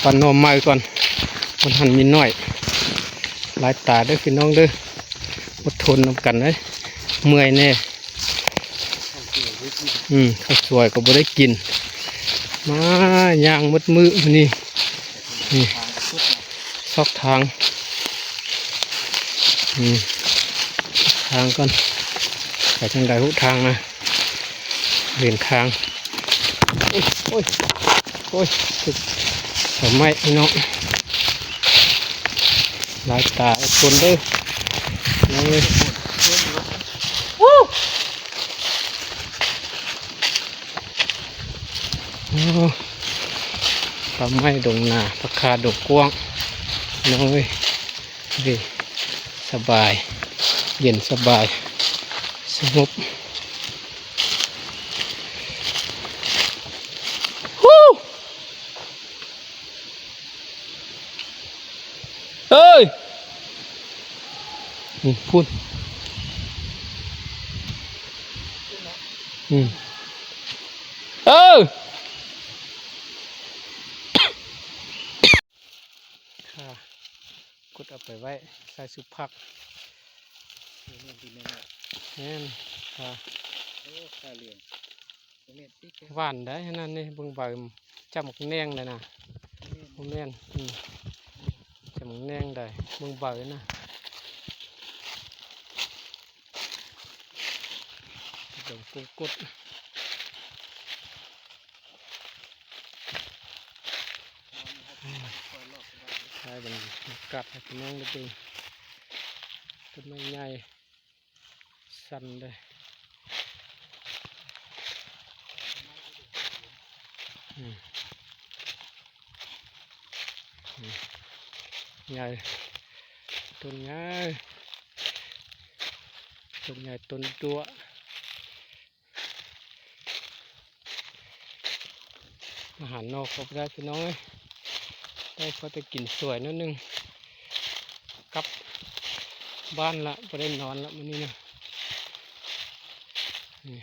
ປັນໜໍ່ໄມ້ກ່ອນ ມັນຫັ້ນມີໜ້ອຍ. ຫຼາຍຕາເດີພີ່ນ້ອງເດີ ອົດທົນນຳກັນເດີ ເມື່ອຍແດ່. ອືມ ເຂົ້າສວຍກໍບໍ່ໄດ້ກິນ ມາຍ່າງໝົດມື້ມື້ນີ້. ນີ້ ຊອກທາງ ອືມ ທາງກ່ອນ ໄປທາງໃດຮູ້ທາງນະ ເຫັນທາງ. ໂອ້ຍ ໂອ້ຍ ໂອ້ຍ ຖືກໄຟໄໝ້ພີ່ນ້ອງ ຫຼາຍຕາຄົນເດີ ເອີຍ. ໂອ້ ປ່າໄມ້ດົງໜາ ປ່າຄາດົງກວ້າງ ນ້ອງເອີຍ. ເອີ ສະບາຍ ເຢັນສະບາຍ ສະຫງົບ. ເອີຍ ອືມ ພຸ້ນ ອືມ ເອີ ຂ້າ ກົດເອົາໄປໄວ້ໃສ່ຊຸບຜັກ. ແມ່ນ ແມ່ນ ແມ່ນ ຂ້າ ໂອ້ ຂ້າເຫຼືອງ ຫວານໄດ໋ ອັນນັ້ນນີ້ ເບິ່ງໃບ ຈຳໝາກແໜ່ງໄດ໋ນະ. ບໍ່ແມ່ນ ອືມ ຈຳໝາກແໜ່ງໄດ໋ ເບິ່ງໃບນະ ດົງກົງກົດ. ຖ່າຍບັນຍາກາດໃຫ້ພີ່ນ້ອງໄດ້ເບິ່ງ ຕົ້ນໄມ້ໃຫຍ່ ສັ່ນເດ້ ອືມ ອືມ ໃຫຍ່ ຕົ້ນໃຫຍ່ ຕົ້ນໃຫຍ່ ຕົ້ນຕົວະ. ມາຫາໜໍ່ກໍບໍ່ໄດ້ພີ່ນ້ອງເອີຍ ໄດ້ພໍແຕ່ກິນສວຍໜ້ອຍໜຶ່ງ ກັບບ້ານລະ ບໍ່ໄດ້ນອນລະມື້ນີ້ນະ. ນີ້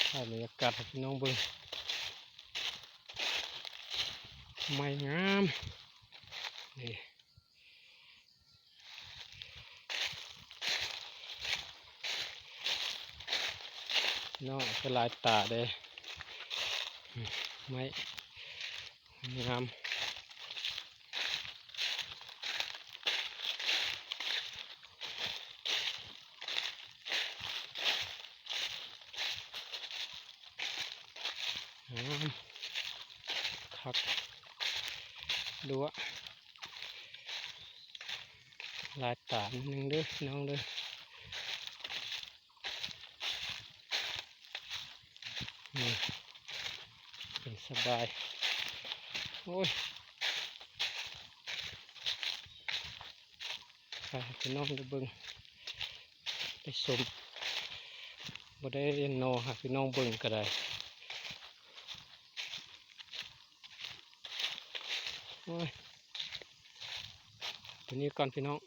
ຖ່າຍບັນຍາກາດໃຫ້ພີ່ນ້ອງເບິ່ງ ໄມ້ງາມ ນີ້. ເນາະ ກໍຫຼາຍຕາເດ້ ໄມ້ງາມ ງາມຄັກຫຼວະ. ຫຼາຍຕາໜຶ່ງເດີພີ່ນ້ອງເດີ ນີ້ ເປັນສະບາຍ ໂອ້ຍ ໃຫ້ພີ່ນ້ອງໄດ້ເບິ່ງໄດ້ຊົມ ບໍ່ໄດ້ເຫັນໜໍ່ໃຫ້ພີ່ນ້ອງເບິ່ງກໍໄດ້. ໂອ້ຍ ຕົວນີ້ກ່ອນພີ່ນ້ອງ